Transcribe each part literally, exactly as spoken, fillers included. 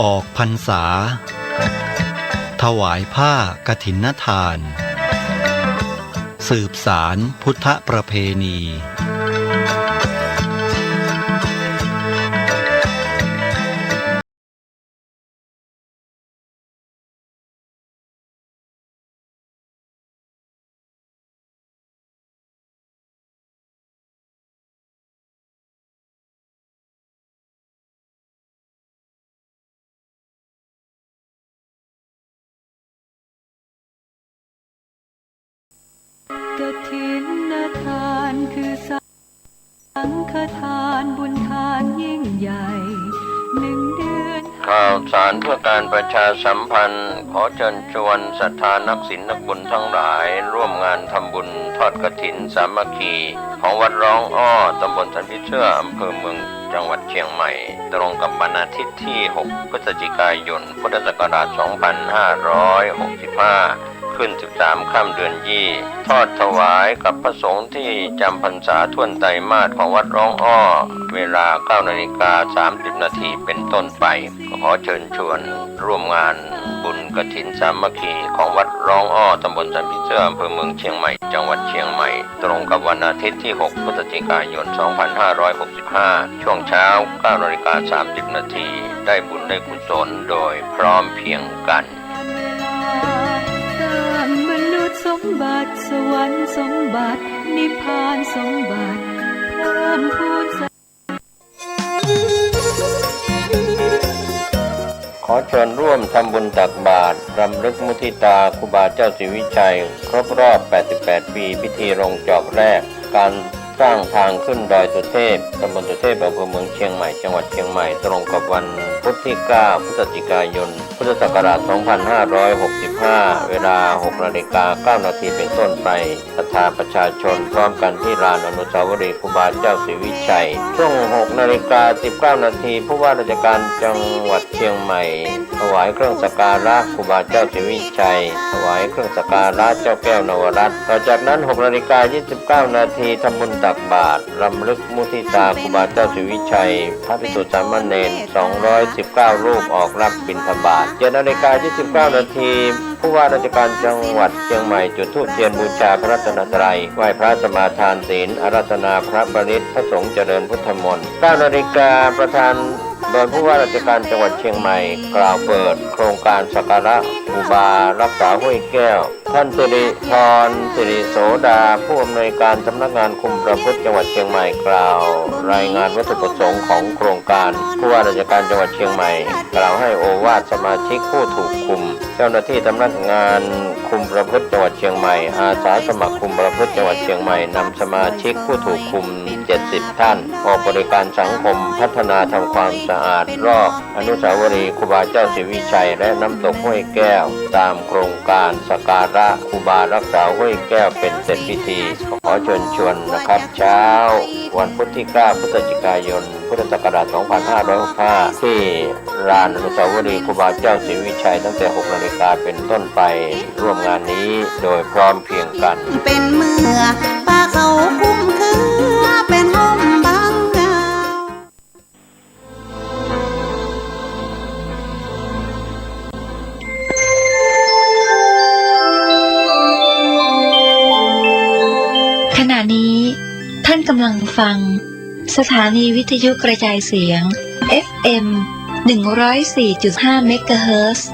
ออกพรรษา ถวายผ้ากฐินทาน สืบสานพุทธประเพณี กฐินทานคือสังฆทานบุญทานยิ่งใหญ่ หนึ่งเดือน ข่าวสารเพื่อการประชาสัมพันธ์ ขอเชิญชวนศรัทธานักศีลนักบุญทั้งหลาย ร่วมงานทำบุญทอดกฐินสามัคคี ของวัดร้องอ้อ ตำบลสันผีเสื้อ อำเภอเมือง จังหวัดเชียงใหม่ ตรงกับวันอาทิตย์ที่ หก พฤศจิกายน พุทธศักราช สองพันห้าร้อยหกสิบห้า ขึ้น สิบสาม ค่ำเดือนยี่ ทอดถวายกับพระสงฆ์ที่จำพรรษาถ้วนไตรมาสของวัดร้องอ้อ เวลา เก้านาฬิกาสามสิบนาทีเป็นต้นไป ขอเชิญชวนร่วมงานบุญกฐินสามัคคีของวัดร้องอ้อ ตำบลสันผีเสื้อ อำเภอเมืองเชียงใหม่ จังหวัดเชียงใหม่ ตรงกับวันอาทิตย์ที่ หก พฤศจิกายน สองพันห้าร้อยหกสิบห้า ช่วงเช้า เก้านาฬิกาสามสิบนาที ได้บุญได้กุศลโดยพร้อมเพรียงกัน สร้างมนุษย์สมบัติ สวรรค์สมบัติ นิพพานสมบัติ เพิ่มพูน ขอเชิญร่วมทำบุญตักบาตร รำลึกมุทิตาครูบาเจ้าศรีวิชัย ครบรอบ แปดสิบแปด ปี พิธีลงจอบแรก การสร้างทางขึ้นดอยสุเทพ ตำบลสุเทพ อำเภอเมืองเชียงใหม่ จังหวัดเชียงใหม่ ตรงกับวันพุธที่ เก้า พฤศจิกายน พุทธศักราช สองพันห้าร้อยหกสิบห้า เวลา หกนาฬิกาเก้านาทีเป็นต้นไป ศรัทธาประชาชนพร้อมกันที่ลานอนุสาวรีย์ครูบาเจ้าศรีวิชัย ช่วง หกนาฬิกาสิบเก้านาที ผู้ว่าราชการจังหวัดเชียงใหม่ ถวายเครื่องสักการะครูบาเจ้าศรีวิชัย ถวายเครื่องสักการะเจ้าแก้วนวรัตน์ ต่อจากนั้น หกนาฬิกายี่สิบเก้านาที ทำบุญตักบาตร รำลึกมุทิตาครูบาเจ้าศรีวิชัย พระภิกษุสามเณร สองร้อยสิบเก้า รูปออกรับบิณฑบาต เจ็ดนาฬิกายี่สิบเก้านาที ผู้ว่าราชการจังหวัดเชียงใหม่จุดธูปเทียนบูชาพระรัตนตรัย ไหว้พระสมาทานศีล อาราธนาพระปริตร พระสงฆ์เจริญพุทธมนต์ เก้านาฬิกา ประธานโดยผู้ว่าราชการจังหวัดเชียงใหม่ กล่าวเปิดโครงการสักการะครูบารักษาห้วยแก้ว ท่านสิริธร สิริโสดา ผู้อำนวยการสำนักงานคุมประพฤติจังหวัดเชียงใหม่ กล่าวรายงานวัตถุประสงค์ของโครงการ ผู้ว่าราชการจังหวัดเชียงใหม่ กล่าวให้โอวาทสมาชิกผู้ถูกคุม เจ้าหน้าที่สำนักงานคุมประพฤติจังหวัดเชียงใหม่ อาสาสมัครคุมประพฤติจังหวัดเชียงใหม่ นำสมาชิกผู้ถูกคุม เจ็ดสิบท่าน ออกบริการสังคม พัฒนาทำความสะอาดรอบอนุสาวรีย์ครูบาเจ้าศรีวิชัย และน้ำตกห้วยแก้ว ตามโครงการสักการะครูบารักษาห้วยแก้วเป็นเสร็จพิธี ขอเชิญชวนนะครับ เช้าวันพุธที่ เก้า พฤศจิกายน พุทธศักราช สองพันห้าร้อยหกสิบห้า ที่ลานอนุสาวรีย์ครูบาเจ้าศรีวิชัย ตั้งแต่ หกนาฬิกาเป็นต้นไป ร่วมงานนี้โดยพร้อมเพรียงกัน เป็นเมื่อป่าเขาคุ้มเครือ เป็นห่มบังเงา ขณะนี้ท่านกำลังฟัง สถานีวิทยุกระจายเสียง เอฟเอ็ม หนึ่งร้อยสี่จุดห้า เมกะเฮิรตซ์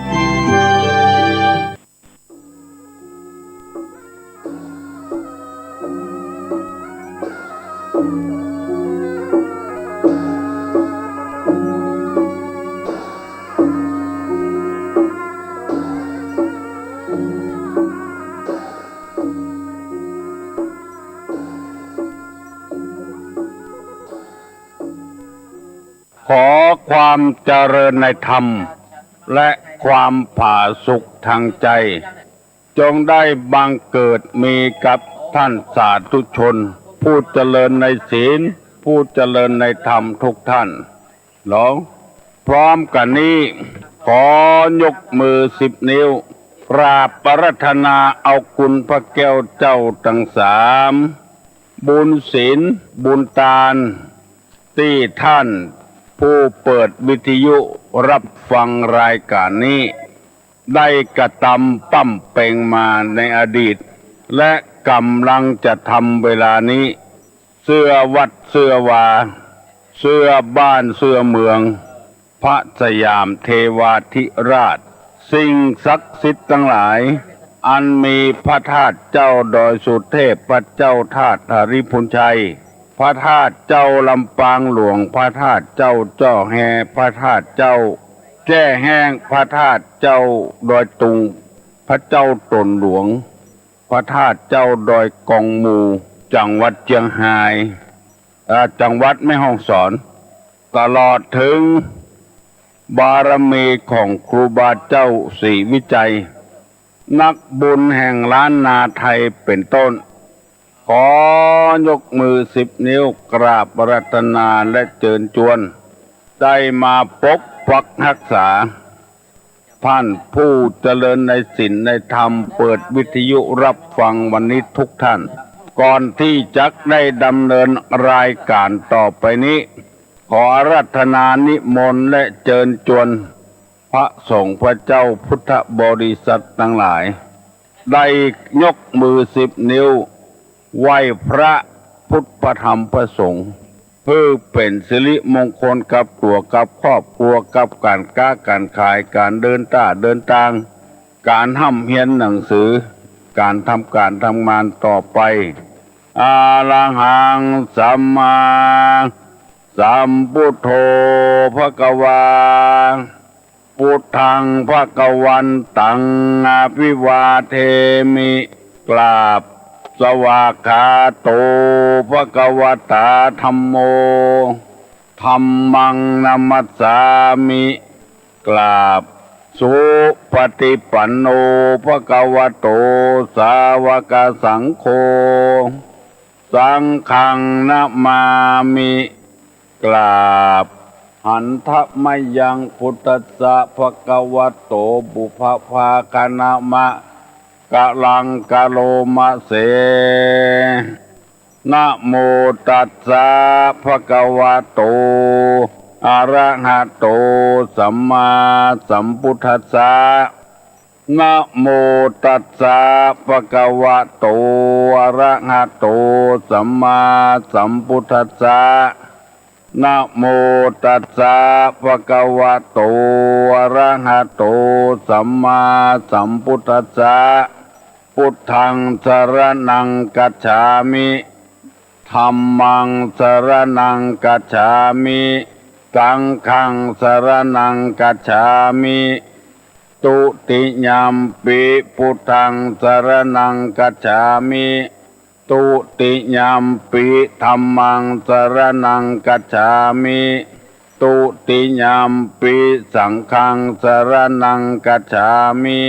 ขอความเจริญในธรรม และความผาสุกทางใจ จงได้บังเกิดมีกับท่านสาธุชน ผู้เจริญในศีล ผู้เจริญในธรรมทุกท่าน ลอง พร้อมกันนี้ ขอยกมือสิบนิ้ว กราบอาราธนาเอาคุณพระแก้วเจ้าทั้งสาม บุญศีล บุญตาน ตี้ท่าน ผู้เปิดวิทยุฮับฟังรายก๋านนี้ ได้กระตำป้ำเป๋งมาในอดีต และก่ำลังจะทำเวลานี้ เสื้อวัดเสื้อวา เสื้อบ้านเสื้อเมือง พระสยามเทวาธิราช สิ่งศักดิ์สิทธิ์ตังหลาย อันมีพระธาตุเจ้าดอยสุเทพ พระเจ้าธาตุหริภุญชัย พระธาตุเจ้าลำปางหลวง พระธาตุเจ้าเจ้าแฮ พระธาตุเจ้าแจ้แฮ้ง พระธาตุเจ้าดอยตุง พระเจ้าตนหลวง พระธาตุเจ้าดอยกองมู จังหวัดเจียงฮาย อ่า จังหวัดแม่ฮ่องสอน ตลอดเถิงบารมีของครูบาเจ้าศรีวิชัย นักบุญแห่งล้านนาไทยเป๋นต้น ขอยกมือสิบนิ้วกราบอาราธนาและเจิญจวน ได้มาปกปักฮักษา ท่านผู้เจริญในศีลในธรรม เปิดวิทยุฮับฟังวันนี้ทุกท่าน ก่อนตี้จักได้ดำเนินรายก๋านต่อไปนี้ ขออาราธนานิมนต์และเจิญจวน พระสงฆ์พระเจ้าพุทธบริษัทตังหลาย ได้ยกมือสิบนิ้ว ไหว้พระพุทธพระธรรมพระสงฆ์ เพื่อเป๋นสิริมงคลกับตั๋วกับครอบครัว กับก๋านก๊าก๋านขาย ก๋านเดินต้าเดินตาง ก๋านฮ่ำเฮียนหนังสือ ก๋านทำก๋านทำงานต่อไป อะระหังสัมมาสัมพุทโธภะคะวา พุทธังภะคะวันตัง อะภิวาเทมิ กราบ สวากขาโต ภะคะวะตา ธัมโม ธัมมัง นะมัสสามิ กราบ สุปะฏิปันโน ภะคะวะโต สาวะกะสังโฆ สังฆัง นะมามิ กราบ หันทะมะยัง พุทธัสสะ ภะคะวะโต ปุพพะภาคะนะมะ กะลัง กะโลมะเส นะโมตัสสะ ภะคะวะโต อะระหะโต สัมมาสัมพุทธัสสะ นะโมตัสสะ ภะคะวะโต อะระหะโต สัมมาสัมพุทธัสสะ นะโมตัสสะ ภะคะวะโต อะระหะโต สัมมาสัมพุทธัสสะ พุทธัง สะระณัง กัจฉามิ ธัมมัง สะระณัง กัจฉามิ สังฆัง สะระณัง กัจฉามิ ตุติยัมปิ พุทธัง สะระณัง กัจฉามิ ตุติยัมปิ ธัมมัง สะระณัง กัจฉามิ ตุติยัมปิ สังฆัง สะระณัง กัจฉามิ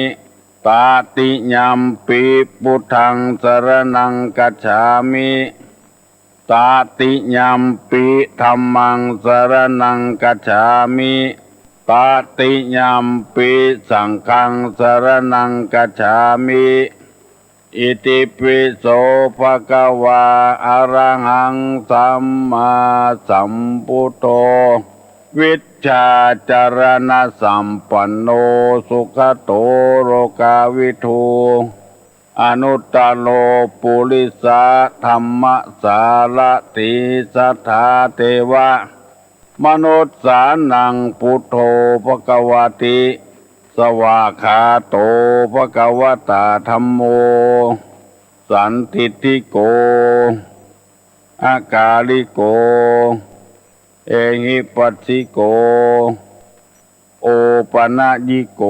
ตติยัมปิ พุทธัง สะระณัง กัจฉามิ ตติยัมปิ ธัมมัง สะระณัง กัจฉามิ ตติยัมปิ สังฆัง สะระณัง กัจฉามิ อิติปิโส ภะคะวา อะระหัง สัมมาสัมพุทโธ วิชชาจะรณะสัมปันโน สุขะโต โลกาวิทู อนุตตะโร ปุริสะธัมมะสารถี สัทธาเทวะ มนุสสานัง พุทโธ ภะคะวะติ สวากขาโต ภะคะวะตา ธัมโม สันทิฏฐิโก อะกาลิโก เอหิปัสสิโก โอปะนะยิโก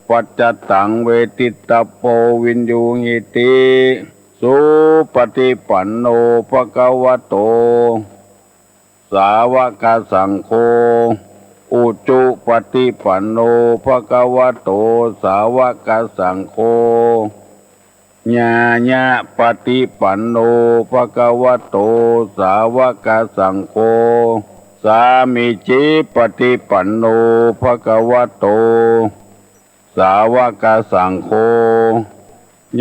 ปัจจตัง เวทิตะโพ วิญญูหิติ สุปะฏิปันโน ภะคะวะโต สาวะกะสังโฆ อุจุปะฏิปันโน ภะคะวะโต สาวะกะสังโฆ ญาญะปะฏิปันโน ภะคะวะโต สาวะกะสังโฆ สามีจิปะฏิปันโน ภะคะวะโต สาวะกะสังโฆ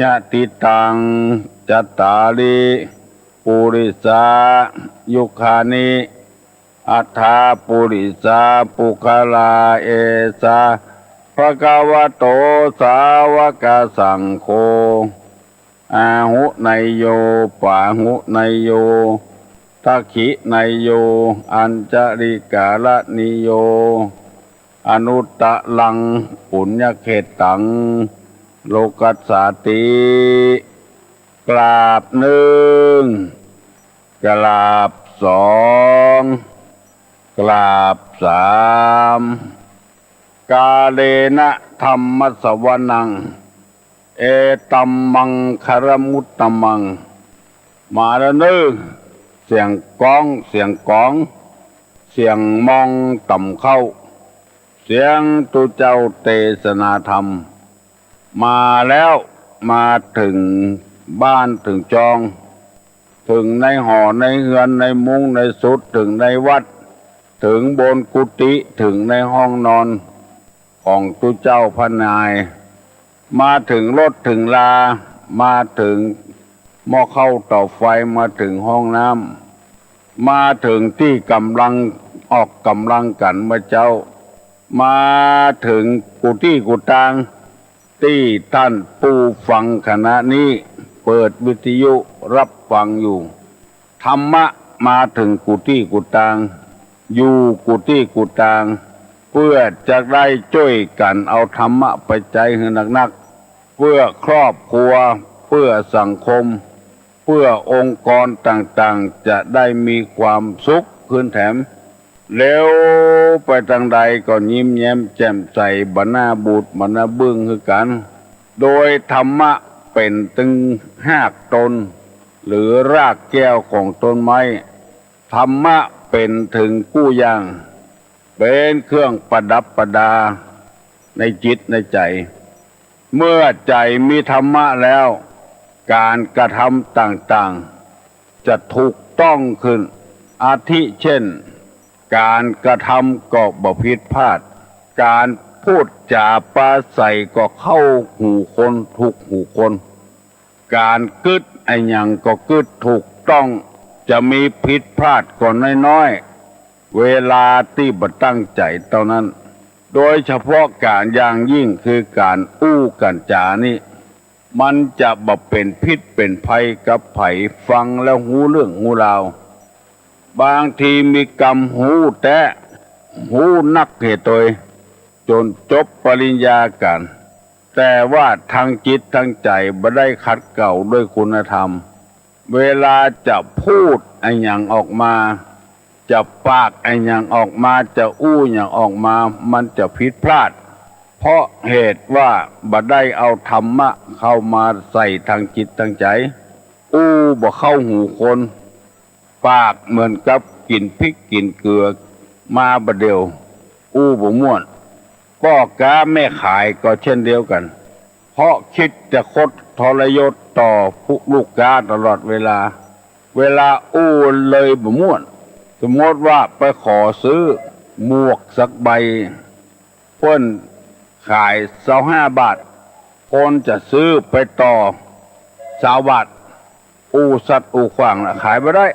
ยะถิตัง จัตตาริ ปุริสายุคานิ อัฏฐาปุริสาปุคคลา เอสา ภะคะวะโต สาวกสังโฆ อาหุเนยโย ปาหุเนยโย ทักขิเนยโย อัญชลีการณิโย อนุตตรัง ปุญญเขตตัง โลกัสสาติ กราบนึ่ง กราบสอง กราบสาม กาเลนะธัมมสวนัง เอตัมมังคลมุตตมัง มาแล้วเน่อ เสียงก้อง เสียงก๋อง เสียงมองต่ำเข้า เสียงตุ๊เจ้าเตสนาธรรม มาแล้ว มาเถิงบ้านเถิงจอง เถิงในหอในเฮือนในมุ้งในสุด เถิงในวัด เถิงบนกุฏิ เถิงในห้องนอนของตุ๊เจ้าพระนาย มาเถิงรถเถิงรา มาเถิงหม้อข้าวเต๋าไฟ มาเถิงห้องน้ำ มาเถิงตี้ก่ำลังออกก่ำลังกั๋นเมื่อเจ๊า มาเถิงกู้ตี้กู้ตาง ตี้ต้านผู้ฟังขณะนี้เปิดวิทยุฮับฟังอยู่ ธรรมะมาเถิงกู้ตี้กู้ตาง อยู่กู้ตี้กู้ตาง เปื้อจะได้จ้วยกั๋นเอาธรรมะไปใจ๊หื้อนักๆ เปื้อครอบครัว เปื้อสังคม เปื้อองค์กรต่างๆ จะได้มีความสุขขึ้นแถม เหลียวไปตางใดก็ยิ้มแย้มแจ่มใส บ่หน้าบูดบ่หน้าบึ้งหื้อกั๋น โดยธรรมะเป๋นตึงฮากตน หรือรากแก้วของต้นไม้ ธรรมะเป๋นเถิงกู้ย่าง เป๋นเครื่องประดับประดาในจิตในใจ๋ เมื่อใจ๋มีธรรมะแล้ว ก๋านกระทำต่างๆ จะถูกต้องขึ้น อาทิเช่น ก๋านกระทำก็บ่ผิดพลาด ก๋านพูดจ๋าปราศรัยก็เข้าหูคน ถูกหูคน ก๋านกึ๊ดอะหยังก็กึ๊ดถูกต้อง จะมีผิดพลาดก็น้อยๆ เวลาตี้บ่ตั้งใจ๋เต้านั้น โดยเฉพาะก๋านอย่างยิ่งคือก๋านอู้ก๋านจ๋านี้ มันจะบ่เป๋นพิษเป๋นภัยกับใผ ฟังแล้วฮู้เรื่องฮู้ราว บางทีมีกำฮู้แต๊ ฮู้นักเหียโตย จ๋นจบปริญญากั๋น แต่ว่าตางจิตตางใจ๋บ่ได้ขัดเกลาด้วยคุณธรรม เวลาจะพูดอะหยังออกมา จะปากอะหยังออกมา จะอู้หยังออกมา มันจะผิดพลาด เพราะเหตุว่าบ่ได้เอาธรรมะเข้ามาใส่ตางจิตตางใจ๋ อู้บ่เข้าหูคน ปากเหมือนกับกิ๋นพริกกิ๋นเกลือ มาบ่าเดี่ยว อู้บ่ม่วน ป้อก๊าแม่ขายก็เช่นเดียวกั๋น เพราะกึ๊ดจะคดทรยศต่อผู้ลูกก๊าตลอดเวลา เวลาอู้เลยบ่ม่วน สมมติว่าไปขอซื้อหมวกสักใบ เปิ้นขายซาวห้าบาท คนจะซื้อไปต่อซาวบาท อู้สัดอู้ขว้างละ ขายบ่ได้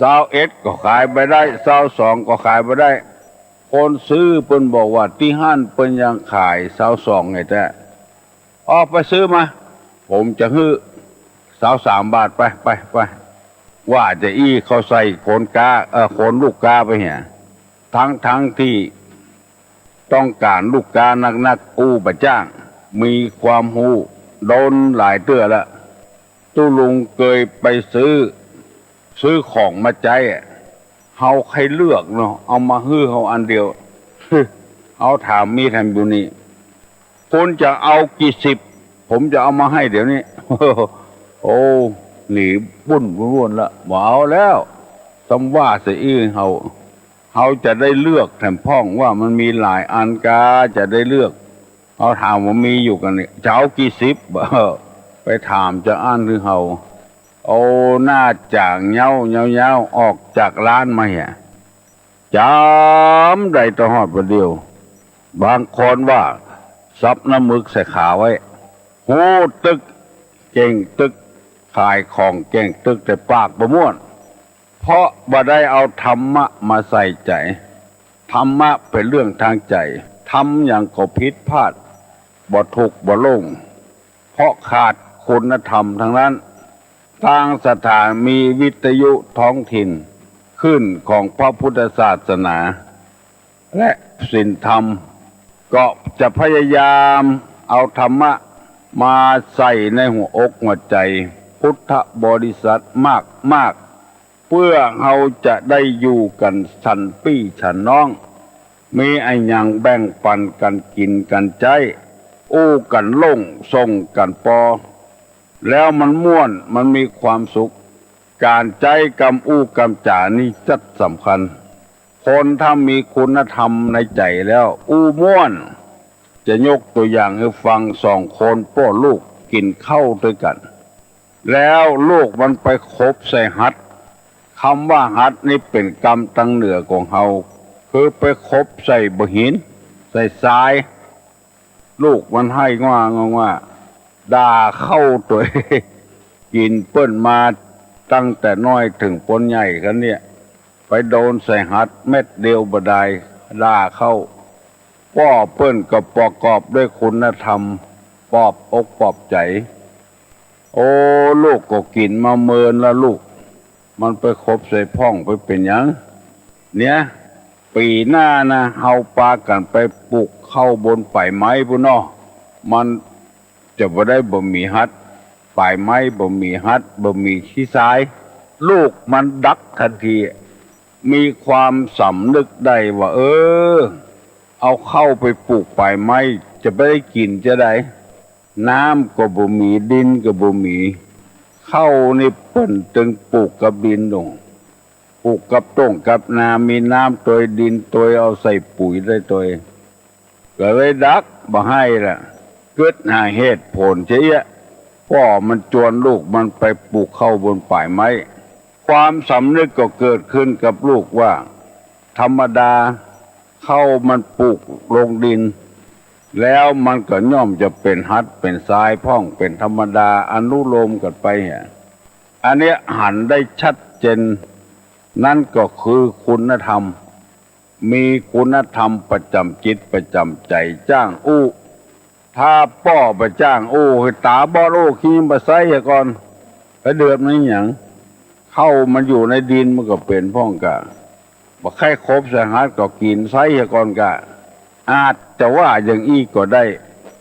ซาวเอ็ดก็ขายบ่ได้ ซาวสองก็ขายบ่ได้ คนซื้อเปิ้นบอกว่าตี้หั้นเปิ้นยังขายซาวสองไงแต๊ ออกไปซื้อมา ผมจะหื้อซาวสามบาท ไป ไป ไป ว่าจะอี้เข้าใส่คนก๊า เอ่อ คนลูกก๊าไปเหีย ทั้งๆ ตี้ต้องก๋านลูกก๊านักๆ อู้บ่จ้าง มีความฮู้ โดนหลายเตื้อละ ตุ๊ลุงเกยไปซื้อ ซื้อของมาใจ๊อะ เฮาใค่เลือกเนาะ เอามาหื้อเฮาอันเดียว เฮาถามมีแถมอยู่นี่ คุณจะเอากี่สิบ ผมจะเอามาให้เดี๋ยวนี้ โอ้ หนีบุ้นวุ่นๆ ละ บ่เอาแล้ว ซ้ำว่าเสียอี้เฮา เฮาจะได้เลือกแถมพ่องว่ามันมีหลายอันกา จะได้เลือก เฮาถามว่ามีอยู่กั๋นนี่ จะเอากี่สิบ ไปถามจาอั้นหื้อเฮา เอาหน้าจ๋างเย้าๆ ออกจากร้านมาเหีย จ๋ำได้ตะฮอดบ่าเดี่ยว บางคนว่าซับน้ำมึกใส่ขาไว้ ฮู้ตึก เก่งตึก ขายของเก่งตึก แต่ปากบ่ม่วน เพราะบ่ได้เอาธรรมะมาใส่ใจ๋ ธรรมะเป๋นเรื่องตางใจ๋ ทำหยังก็ผิดพลาด บ่ถูกบ่โล่ง เพราะขาดคุณธรรมตังนั้น ตางสถานีวิทยุท้องถิ่นคลื่นของพระพุทธศาสนา และศีลธรรม ก็จะพยายามเอาธรรมะมาใส่ในหัวอกหัวใจ๋พุทธบริษัทมากๆ เพื่อเฮาจะได้อยู่กั๋นฉันปี้ฉันน้อง มีอะหยังแบ่งปั๋นกั๋นกิ๋นกั๋นใจ๊ อู้กั๋นโล่งส่งกั๋นปอ แล้วมันม่วน มันมีความสุข ก๋านใจ๊กำอู้กำจ๋านี่จัดสำคัญ คนถ้ามีคุณธรรมในใจ๋แล้ว อู้ม่วน จะยกตั๋วอย่างหื้อฟัง สองคนป้อลูกกิ๋นข้าวตวยกั๋น แล้วลูกมันไปขบใส่หัด กำว่าหัดนี่เป๋นกำตางเหนือของเฮา คือไปขบใส่บ่าหิน ใส่ทราย ลูกมันไห้ง่าง่าง่า ด่าข้าวตวย กิ๋นเปิ้นมาตั้งแต่น้อยเถิงป๊นใหญ่คันเนี่ย ไปโดนใส่หัดเม็ดเดียวบ่ดาย ด่าข้าว ป้อเปิ้นก็ประกอบด้วยคุณธรรม ปลอบอกปลอบใจ๋ โอ้ ลูกก็กิ๋นมาเมินแล้วลูก มันไปขบใส่พ่องไปเป๋นหยัง เนี่ย ปี๋หน้านะ เฮาปากั๋นไปปลูกข้าวบนป๋ายไม้ปู้นเนาะ มันจะบ่ได้บ่มีหัด ป๋ายไม้บ่มีหัด บ่มีขี้ทราย ลูกมันดักตันที มีความสำนึกได้ว่า เออ เอาข้าวไปปลูกป๋ายไม้ จะไปได้กิ๋นจาใด น้ำก็บ่มี ดินก็บ่มี ข้าวนี่เปิ้นตึงปลูกกับดินโดย ปลูกกับต้งกับนา มีน้ำตวย ดินตวย เอาใส่ปุ๋ยได้ตวย ก็เลยดักบ่หื้อละ กึ๊ดหาเหตุผลเสียเอี้ย ป้อมันจวนลูกมันไปปลูกข้าวบนป๋ายไม้ ความสำนึกก็เกิดขึ้นกับลูกว่า ธรรมดาข้าวมันปลูกลงดิน แล้วมันก็ย่อมจะเป๋นหัดเป๋นทรายพ่องเป๋นธรรมดา อนุโลมกั๋นไปอะ อันเนี้ยหันได้ชัดเจน นั้นก็คือคุณธรรม มีคุณธรรมประจ๋ำจิตประจ๋ำใจ๋ จ้างอู้ ถ้าป้อบ่จ้างอู้ หื้อต๋าบอดอู้ ขี้บ่ใส้เหียก่อน ไปเดือดมันหยัง ข้าวมันอยู่ในดินมันก็เป๋นพ่องกา บ่ใค่ขบใส่หัดก็กิ๋นใส้เหียก่อนกา อาจจะว่าอย่างอี้ก็ได้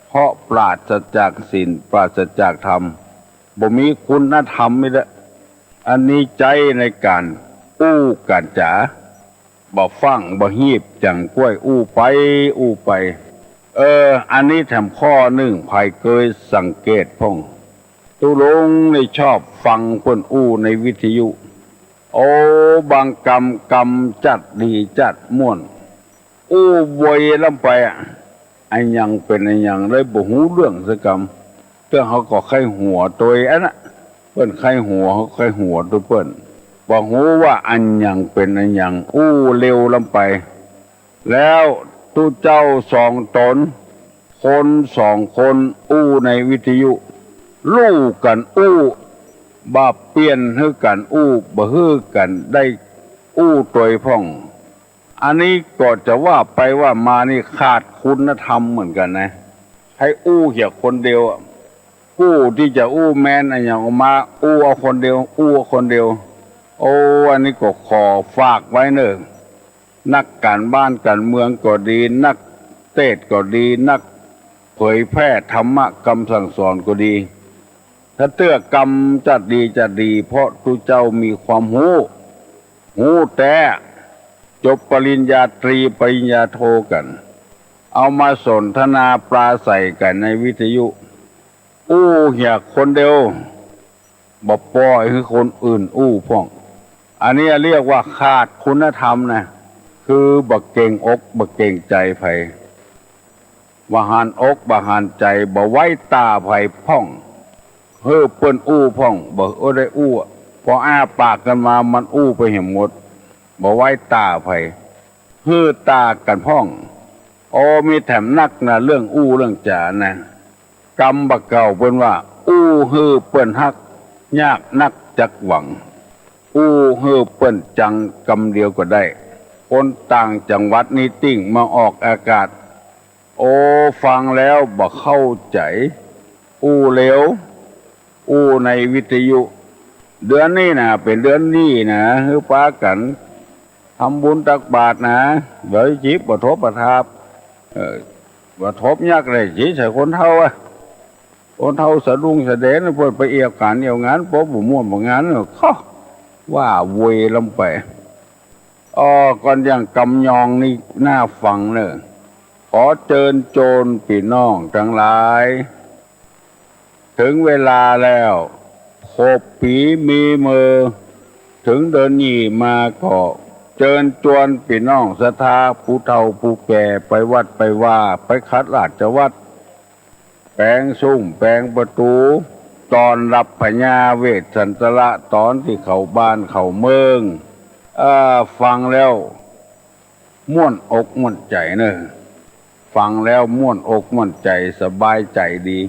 เพราะปราศจากศีล ปราศจากธรรม บ่มีคุณธรรมนี่แหละ อันนี้ใจ๊ในก๋านอู้ก๋านจ๋า บ่ฟั่งบ่ฮีบ จั่งก้วยอู้ไปอู้ไป เออ อันนี้แถมข้อนึ่ง ใผเกยสังเกตพ่อง ตุ๊ลุงนี่ชอบฟังเปิ้นอู้ในวิทยุ โอ้ บางกำ กำจัดดีจัดม่วน อู้โวย ล้ำไปอะ อะหยังเป๋นอะหยังได้ บ่ฮู้เรื่องสักกำ เตื้องเฮาก็ใค่หัวตวยอันน่ะ เปิ้นใค่หัว เฮาใค่หัวตวยเปิ้น บ่ฮู้ว่าอะหยังเป๋นอะหยัง อู้เร็วล้ำไป แล้วตุ๊เจ้าสองต๋น คนสองคนอู้ในวิทยุ ลู่กั๋นอู้ บ่เปลี่ยนหื้อกั๋นอู้ บ่หื้อกั๋นได้อู้ตวยพ่อง อันนี้ก็จะว่าไปว่ามานี่ขาดคุณธรรมเหมือนกั๋นนะ ใค่อู้เหียคนเดียวอะ กู้ตี้จะอู้แมนอะหยังออกมา อู้เอาคนเดียว อู้เอาคนเดียว โอ้ อันนี้ก็ขอฝากไว้เน่อ นักก๋านบ้านก๋านเมืองก็ดี นักเตสน์ก็ดี นักเผยแพร่ธรรมะกำสั่งสอนก็ดี ถ้าเตื้อกำจัดดีจัดดี เพราะตุ๊เจ้ามีความฮู้ ฮู้แต๊ จบปริญญาตรีปริญญาโทกั๋น เอามาสนทนาปราศรัยกั๋นในวิทยุ อู้เหียคนเดียว บ่ปล่อยหื้อคนอื่นอู้พ่อง อันนี้เรียกว่าขาดคุณธรรมนะ คือบ่เกรงอกบ่เกรงใจ๋ใผ บ่หันอกบ่หันใจ๋ บ่ไว้ต้าใผพ่อง หื้อเปิ้นอู้พ่อง บ่ได้อู้ พออ้าปากกั๋นมามันอู้ไปเหียหมด บ่ไว้ต้าใผ หื้อต้ากั๋นพ่อง โอ้ มีแถมนักนะ เรื่องอู้เรื่องจ๋านะ กำบ่าเก่าเปิ้นว่า อู้หื้อเปิ้นฮัก ยากนักจักหวัง อู้หื้อเปิ้นจังกำเดียวก็ได้ คนต่างจังหวัดนี่ติ่งมาออกอากาศ โอ้ ฟังแล้วบ่เข้าใจ๋ อู้เหลว อู้ในวิทยุ เดือนนี้นะ เป๋นเดือนดีนะ หื้อปากั๋นทำบุญตักบาตรนะ เดี๋ยวจิบ่ทบประทาบ เอ่อ บ่ทบยักษ์ได้จิใส่คนเฒ่าอะ คนเฒ่าสะดุ้งสะเดน เปิ้นไปเอี่ยวก๋านเอี่ยวงาน ปอบ่ม่วนบ่งาน เข้า ว่าเวยลำไป อ้อ ก่อนอย่างกำยองนี่น่าฟังเน่อ ขอเจิญจวนปี้น้องตังหลาย เถิงเวลาแล้ว ครบปี๋มีเมิน เถิงเดือนยี่มาก็ เจิญจวนปี้น้องศรัทธา ผู้เฒ่าผู้แก่ ไปวัดไปวา ไปขัดราชวัตร แป๋งซุ่มแป๋งประตู๋ ต้อนฮับพญาเวสสันตระ ต๋อนตี้เข้าบ้านเข้าเมือง เอ่อ ฟังแล้วม่วนอกม่วนใจ๋เน่อ ฟังแล้วม่วนอกม่วนใจ๋ สบายใจ๋ดี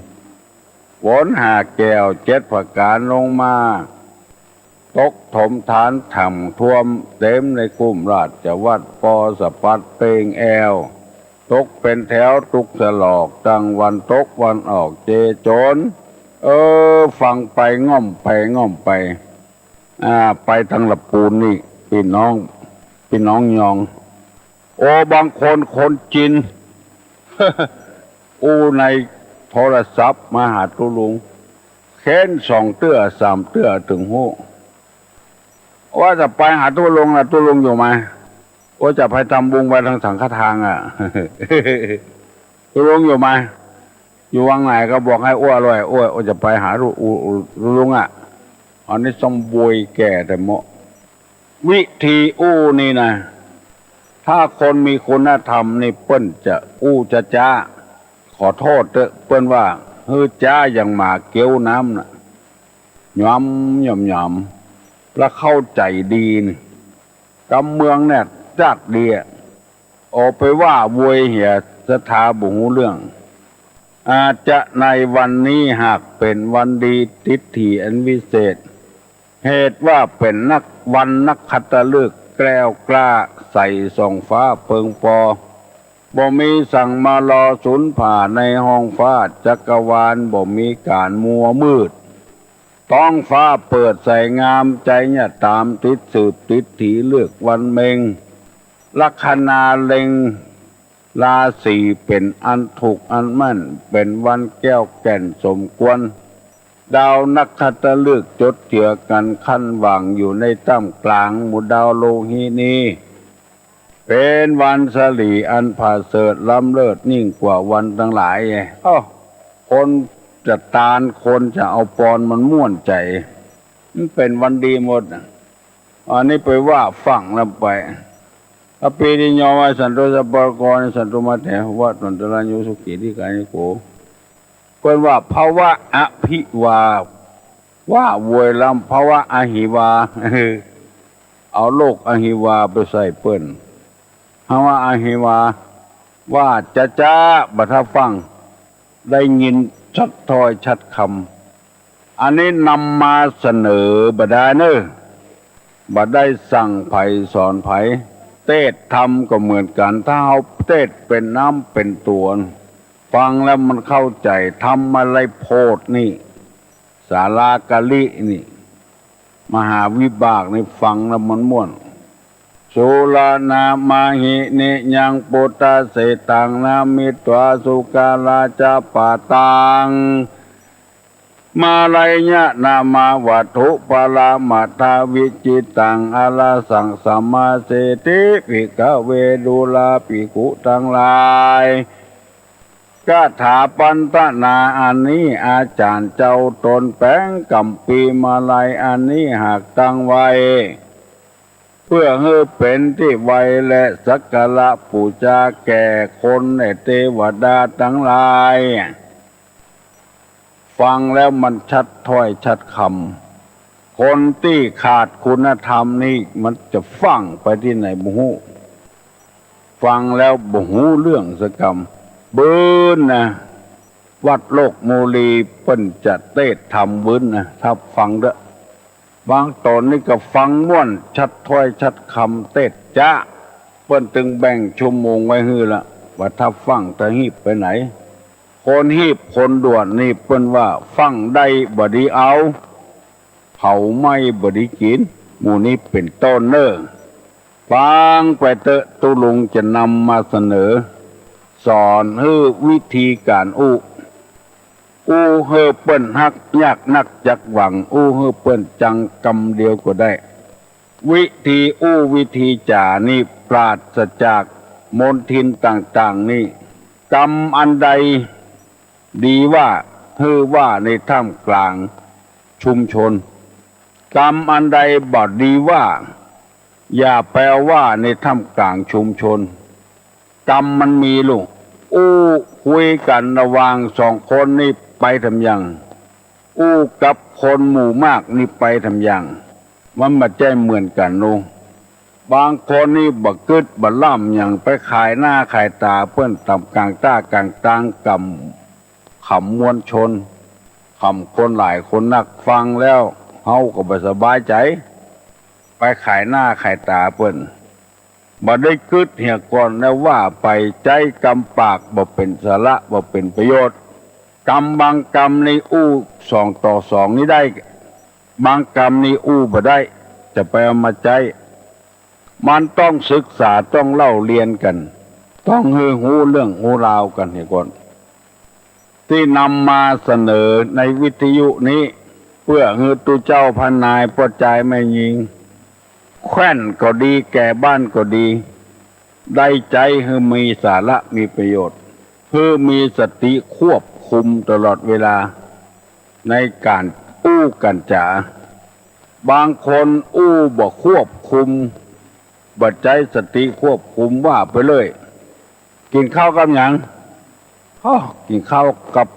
ฝนห้าแก้วเจ็ดประก๋านลงมา ตกถมถานถ่ำท่วม เต็มในคุ้มราชวัตร ปอสะปัดเปงแอว ตกเป๋นแถวตุกสลอก ตั้งวันตกวันออกเจโจน เออ ฟังไปง่อมไปง่อมไป อ่า ไปตังละปูนนี่ ปี้น้อง ปี้น้องยอง โอ้ บางคนคนจีน อู้ในโทรศัพท์มาหาตุ๊ลุง เค้นสองเตื้อสามเตื้อเถิงฮู้ ว่าจะไปหาตุ๊ลุงนะ ตุ๊ลุงอยู่ไหม ว่าจะไปทำบุญไปตังสังฆทานอะ ตุ๊ลุงอยู่ไหม อยู่วังไหน ก็บอกให้อ้วลอย อ้ว อ้วจะไปหาตุ๊ ตุ๊ลุงอะ อันนี้ต้องโวยแก่แต่เมาะ วิธีอู้นี่นะ ถ้าคนมีคุณธรรมนี่เปิ้นจะอู้จ๊าๆ ขอโต้ษเต๊อะ เปิ้นว่าหื้อจ๊าอย่างหมาเกี้ยวน้ำน่ะ หยามหยามหยาม แล้วเข้าใจ๋ดีนี่ กำเมืองเนี่ยจักดีอะ ออกไปว่าโวยเหียศรัทธาบ่ฮู้เรื่อง อาจจะในวันนี้หากเป๋นวันดีทิดถีอันวิเศษ เหตุว่าเป๋นนักวันนักขัตฤกษ์แกล้วกล้าใสส่องฟ้าเปิงปอ บ่มีสังมารอสูญผ่าในห้องฟ้าจักรวาล บ่มีก๋านมัวมืด ท้องฟ้าเปิดใสงาม ใจ๋เยียะต๋ามติดสืบทิดถีฤกษ์วันเม็ง ลัคนาเล็ง ราศีเป๋นอันถูกอันแม่น เป๋นวันแก้วแก่นสมควร ดาวนักขัตฤกษ์จดเจือกั๋นขั้นหว่างอยู่ในต้ามก๋างหมู่ดาวโลหินี เป๋นวันสะหลีอันผาเสริฐล้ำเลิศยิ่งกว่าวันตังหลาย อ้อ คนจะตาน คนจะเอาปอนมันม่วนใจ๋ มันเป๋นวันดีหมดน่ะ อันนี้ไปว่าฟั่งแล้วไป อปีติโย วาสันตุ สัพพะโรโก วะนัสสันตุ มา เต ภะวัตวันตะราโย สุขี ทีฆายุโก เปิ้นว่าภวะอภิวา ว่าโวยลำ ภวะอหิวา เอาโรคอหิวาไปใส่เปิ้น ภวะอหิวา ว่าจ๊าๆ บ่าฟั่ง ได้ยินชัดถ้อยชัดคำ อันนี้นำมาเสนอบ่ได้เน่อ บ่ได้สั่งใผสอนใผ เตสน์ธรรมก็เหมือนกั๋น ถ้าเฮาเตสน์เป๋นน้ำเป๋นตั๋ว ฟังแล้วมันเข้าใจ๋ ธรรมะไรโพธิ์นี่ สาลากะลินี่ มหาวิบากนี่ ฟังแล้วมันม่วน สุรานามาหิ นิยัง ปุตตะเสตัง นะมิตวา สุราราจะปะตัง มาลัยยะ นะมา วัตถุปะละมะทา วิจิตัง อะระหัง สัมมาเสติ ภิกขะเว ดูราภิกขุตังหลาย คาถาปัณฑนาอันนี้ อาจ๋ารย์เจ้าต๋นแป๋งกัมภีร์มาลัยอันนี้หากตั้งไว้ เปื้อหื้อเป๋นตี้ไหว้และสักการะปู๋จาแก่คนและเตวดาตังหลาย ฟังแล้วมันชัดถ้อยชัดคำ คนตี้ขาดคุณธรรมนี่มันจะฟั่งไปตี้ไหนบ่ฮู้ ฟังแล้วบ่ฮู้เรื่องสักกำ บึ้นนะ วัดโลกมูลีเปิ้นจะเตสน์ธรรมบึ้นนะ ถ้าฟังเต๊อะ บางต๋อนนี่ก็ฟังม่วน ชัดถ้อยชัดกำเต๊ดจ๊ะ เปิ้นตึงแบ่งชั่วโมงไว้หื้อละ ว่าถ้าฟังถ้าฮีบไปไหน คนฮีบคนด่วนนี่เปิ้นว่าฟังได้บ่ดีเอา เผาไหม้บ่ดีกิ๋น หมู่นี้เป๋นต้นเน่อ ฟังไปเต๊อะ ตุ๊ลุงจะนำมาเสนอ สอนหื้อวิธีก๋านอู้ อู้หื้อเปิ้นฮักยากนักจักหวัง อู้หื้อเปิ้นจังกำเดียวก็ได้ วิธีอู้วิธีจ๋านี่ปราศจากมลทินต่างๆ นี่ กำอันใดดีว่า หื้อว่าในท่ามกลางชุมชน กำอันใดบ่ดีว่า อย่าไปว่าในท่ามกลางชุมชน กำมันมีลูก อู้คุยกั๋นระหว่างสองคนนี่ไปทำยัง อู้กับคนหมู่มากนี่ไปทำยัง มันบ่ใจ้เหมือนกั๋นลูก บางคนนี่บ่กึ๊ดบ่ล่ำหยัง ไปขายหน้าขายต๋าเปิ้นต๋ามก๋างต้าก๋างตาง กำ ขำมวลชน ขำคนหลายคนนัก ฟังแล้วเฮาก็บ่สบายใจ๋ ไปขายหน้าขายต๋าเปิ้น บ่ได้กึ๊ดเหียก่อน แล้วว่าไป ใจ๊กำปากบ่เป๋นสาระ บ่เป๋นประโยชน์ กำบางกำนี่อู้สองต่อสองนี่ได้ บางกำนี่อู้บ่ได้ จะไปเอามาใจ๊ มันต้องศึกษา ต้องเล่าเรียนกั๋น ต้องหื้อฮู้เรื่องฮู้ราวกั๋นเหียก่อน ตี้นำมาเสนอในวิทยุนี้ เปื้อหื้อตุ๊เจ้าพระนายป้อจายแม่ญิง แคว่นก็ดี แก่บ้านก็ดี ได้ใจ๊หื้อมีสาระมีประโยชน์ หื้อมีสติควบคุมตลอดเวลา ในก๋านอู้ก๋านจ๋า บางคนอู้บ่ควบคุม บ่ใจ๊สติควบคุม ว่าไปเลย กิ๋นข้าวกับหยัง อ้อ กิ๋นข้าวกับ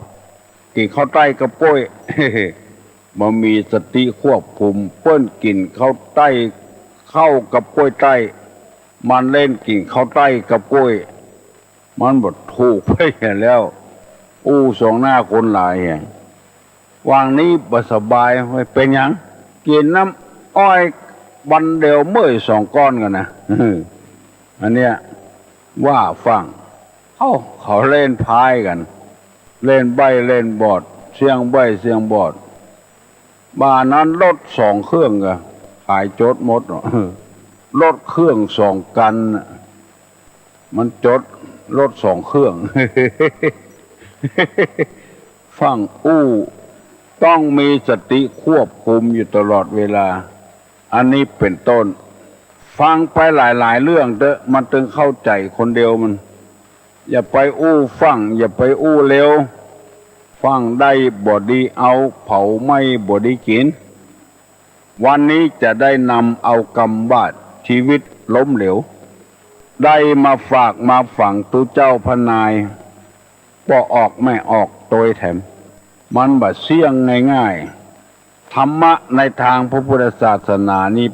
กิ๋นข้าวใต้กับก้วย บ่มีสติควบคุม เปิ้นกิ๋นข้าวใต้ ข้าวกับก้วยใต้ มันเล่นกิ๋นข้าวใต้กับก้วย มันบ่ถูกไปแล้ว อู้สองหน้าคนหลายแห่ง วางนี้บ่สบาย ไม่เป๋นหยัง กิ๋นน้ำอ้อยวันเดียวเมื่อยสองก้อนกั๋นนะ อันเนี้ย ว่าฟั่ง เอ้า เขาเล่นไพ่กั๋น เล่นใบ้เล่นบอด เสี่ยงใบ้เสี่ยงบอด บ่านั้นรถสองเครื่องก็ขายจดหมดเนาะ รถเครื่องสองคันน่ะ มันจดรถสองเครื่อง ฟั่งอู้ ต้องมีสติควบคุมอยู่ตลอดเวลา อันนี้เป๋นต้น ฟังไปหลายๆ เรื่องเต๊อะ มันตึงเข้าใจ๋คนเดียวมัน อย่าไปอู้ฟั่ง อย่าไปอู้เร็ว ฟั่งได้บ่ดีเอา เผาไหม้บ่ดีกิ๋น วันนี้จะได้นำเอากำว่าชีวิตล้มเหลว ได้มาฝากมาฝังตุ๊เจ้าพระนาย ป้อออกแม่ออกตวยแถม มันบ่เสี้ยงง่ายๆ ธรรมะในทางพระพุทธศาสนานี้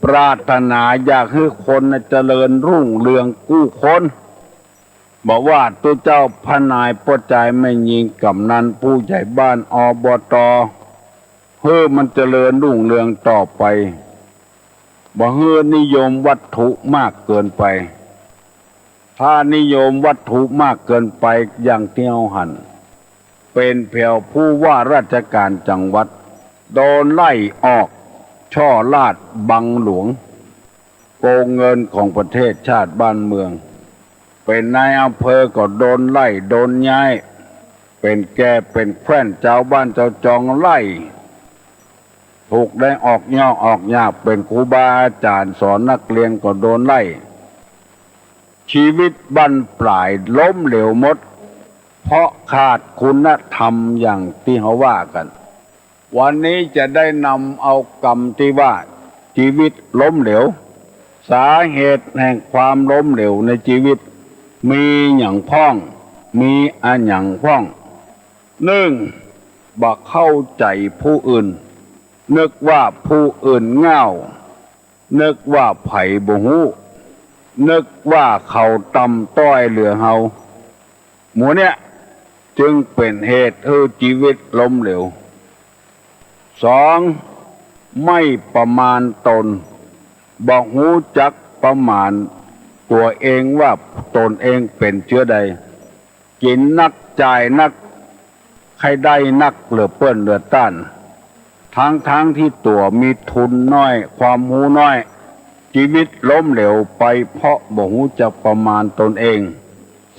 ปรารถนาอยากหื้อคนน่ะเจริญรุ่งเรืองกู้คน บ่ว่าตุ๊เจ้าพระนายป้อจายแม่ญิง กำนัน ผู้ใหญ่บ้าน อบต หื้อมันเจริญรุ่งเรืองต่อไป บ่หื้อนิยมวัตถุมากเกินไป ถ้านิยมวัตถุมากเกินไป อย่างตี้เฮาหัน เป๋นแผวผู้ว่าราชก๋านจังหวัด โดนไล่ออก ช่อราชบังหลวง โกงเงินของประเทศชาติบ้านเมือง เป๋นนายอำเภอก็โดนไล่ โดนย้าย เป๋นแก่เป๋นแคว่น จาวบ้านจาวจองไล่ ถูกได้ออกยอกออกยาก เป๋นครูบาอาจ๋ารย์สอนนักเรียนก็โดนไล่ ชีวิตบั้นปลายล้มเหลวหมด เพราะขาดคุณธรรมอย่างตี้เฮาว่ากั๋น วันนี้จะได้นำเอากำตี้ว่าชีวิตล้มเหลว สาเหตุแห่งความล้มเหลวในชีวิต มีหยังพ่อง มีอะหยังพ่อง นึ่ง บ่เข้าใจ๋ผู้อื่น นึกว่าผู้อื่นง่าว นึกว่าใผบ่ฮู้ นึกว่าเขาต่ำต้อยเหลือเฮา หมู่เนี้ยจึงเป๋นเหตุหื้อชีวิตล้มเหลว สอง ไม่ประมาณตน บ่ฮู้จักประมาณตั๋วเองว่าตนเองเป๋นเจื้อใด กิ๋นนักจ่ายนัก ใค่ได้นักเหลือเปิ้นเหลือต้าน ทั้งๆ ตี้ตั๋วมีทุนน้อย ความฮู้น้อย จีวิตล้มเหลวไปเพราะบ่ฮู้จักประมาณตนเอง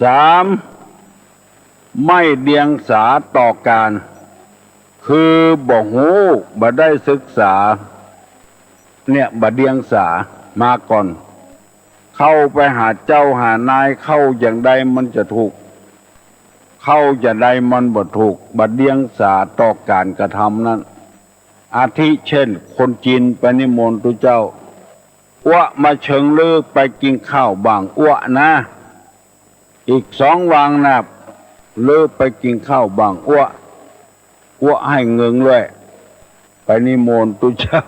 สาม ไม่เดียงสาต่อก๋าน คือบ่ฮู้ บ่ได้ศึกษา เนี่ย บ่เดียงสามาก่อน เข้าไปหาเจ้าหานาย เข้าอย่างใดมันจะถูก เข้าอย่างใดมันบ่ถูก บ่เดียงสาต่อก๋านกระทำนั้น อาทิเช่น คนจีนไปนิมนต์ตุ๊เจ้า อั๊วะมาเชิงลือไปกิ๋นข้าวบ้างอั๊วะนะ อีกสองวันนะ ลือไปกิ๋นข้าวบ้างอั๊วะ อั๊วะหื้อเงินด้วย ไปนิมนต์ตุ๊เจ้า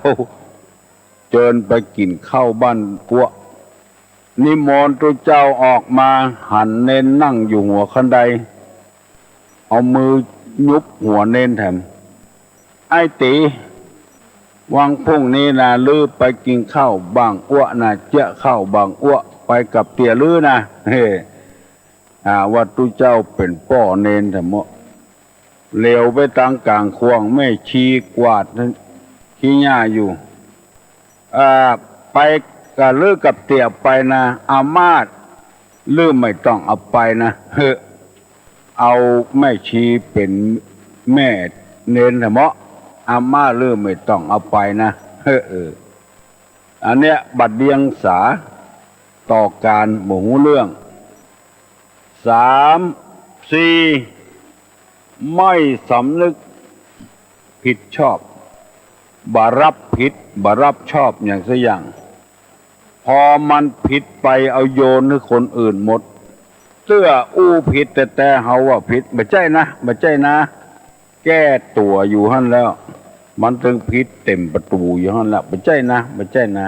เจิญไปกิ๋นข้าวบ้านอั๊วะ นิมนต์ตุ๊เจ้าออกมา หันเณรนั่งอยู่หัวคันได เอามือหยุบหัวเณรแถม ไอ้ตี๋ วันพรุ่งนี้นะ ลือไปกิ๋นข้าวบ้างอั๊วะนะ เจ๊ยะข้าวบ้างอั๊วะ ไปกับเตี้ยลือนะ เฮ้ อ่า ว่าตุ๊เจ้าเป๋นป้อเณรแถมเนาะ เหลียวไปตางก๋างข่วง แม่ชีกวาดขี้หญ้าอยู่ อ่า ไปกับลือกับเตี้ยไปนะ อาม่าลือไม่ต้องเอาไปนะ เฮ้อ เอาแม่ชีเป๋นแม่เณรแถมเนาะ อาม่าลือไม่ต้องเอาไปนะ เฮ้อ เออ อันเนี้ยบ่เดียงสาต่อก๋าน บ่ฮู้เรื่อง สาม สี่ ไม่สำนึกผิดชอบ บ่ฮับผิด บ่ฮับชอบหยังสักอย่าง พอมันผิดไปเอาโยนหื้อคนอื่นหมด เตื้ออู้ผิดแต๊ๆ เฮาว่าผิด บ่ใจ้นะ บ่ใจ้นะ แก้ตั๋วอยู่หั้นแล้ว มันตึงผิดเต็มประตู๋อยู่หั้นแหละ บ่ใจ้นะ บ่ใจ้นะ